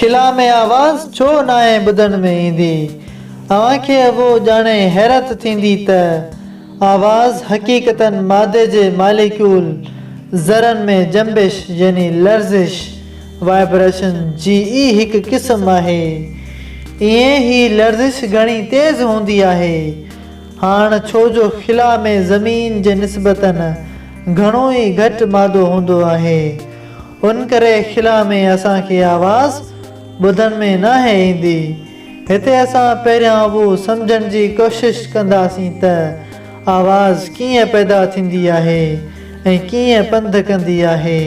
خلا ۾ آواز ڇو ناهي ٻڌڻ ۾ ايندي؟ اوهان کي اهو ڄاڻي حيرت ٿيندي ته آواز حقيقتاً مادي جي ماليڪيول ذرن ۾ جنبش يعني لرزش، Vibration، جي ئي هڪ قسم آهي. ائين هي لرزش گهڻي تيز هوندي آهي. هاڻ ڇو جو خلا ۾ زمين جي نسبتاً گهڻو ئي گهٽ مادو هوندو آهي، ان ڪري خلا ۾ اسان کي آواز ٻڌڻ ۾ ناهي ايندي. هتي اسان پهريان اهو سمجهڻ جي ڪوشش ڪنداسين ته آواز ڪيئن پيدا ٿيندي آهي ۽ ڪيئن پنڌ ڪندي آهي.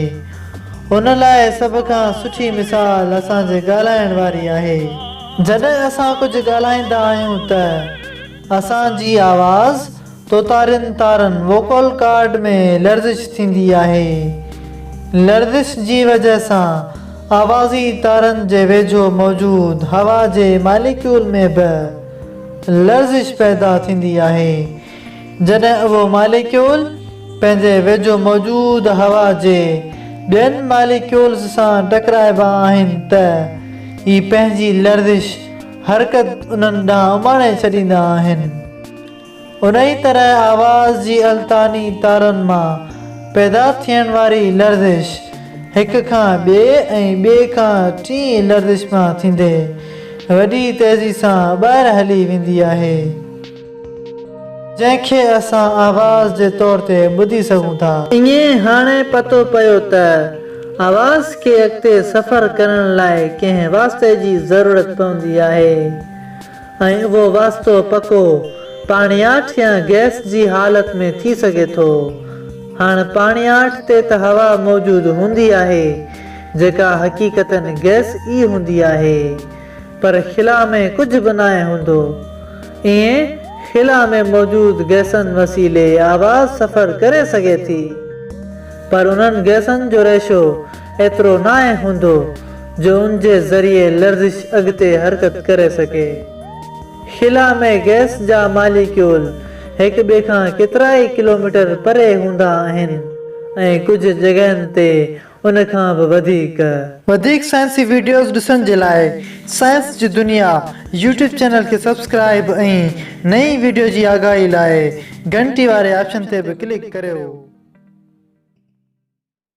ان لاء سڀ کان سٺي مثال اسان جي ڳالهائڻ واري آهي. جڏهن اسان ڪجهه ڳالهائيندا آهيون ته اسان جي آواز توتارين تارن، Vocal Cord، ۾ لرزش ٿيندي آهي. لرزش جي وجه سان آوازي تارن جي ويجهو موجود هوا جي ماليڪيول ۾ به لرزش پيدا ٿيندي آهي. جڏهن اهو ماليڪيول پنهنجي ويجهو موجود هوا جي ٻين ماليڪيولز سان ٽڪرائبا آهن ته اهي پنهنجي لرزش، حرڪت، انهن ڏانهن اماڻي ڇڏيندا آهن. انهيء طرح آواز جي التاني تارن مان پيدا ٿيڻ واري لرزش هڪ کان ٻئي ۽ ٻئي کان ٽين لرزش مان ٿيندي وڏي تيزي سان ٻاهر هلي ويندي آهي، جنهن کي اسان آواز جي طور تي ٻڌي سگهون ٿا. ائين هاڻي پتو پيو ته آواز کي اڳتي سفر ڪرڻ لاء ڪنهن واسطي جي ضرورت پوندي آهي. ۽ اهو واسطو پڪو پاڻياٺ يا گئس جي حالت ۾ ٿي سگهي ٿو. هاڻ پاڻياٺ تي ته هوا موجود هوندي آهي، جيڪا حقيقتاً گئس ئي هوندي آهي، پر خلا ۾ ڪجهه به ناهي هوندو. ائين خلا ۾ موجود گئسن وسيلي آواز سفر ڪري سگهي ٿي، پر انهن گئسن جو ريشو ايترو ناهي هوندو جو ان جي ذريعي لرزش اڳتي حرڪت ڪري سگهي. خلا ۾ گئس جا ماليڪيول هڪ ٻئي کان ڪيترائي ڪلوميٽر پري هوندا آهن ۽ ڪجهه جڳهين تي ان کان به وڌيڪ. وڌيڪ سائنسي وڊيوز ڏسڻ جي لاء سائنس جي دنيا يوٽيوب چينل کي سبسڪرائيب ۽ نئين وڊيو جي آگاهي لاء گهنٽي واري آپشن تي به ڪلڪ ڪريو.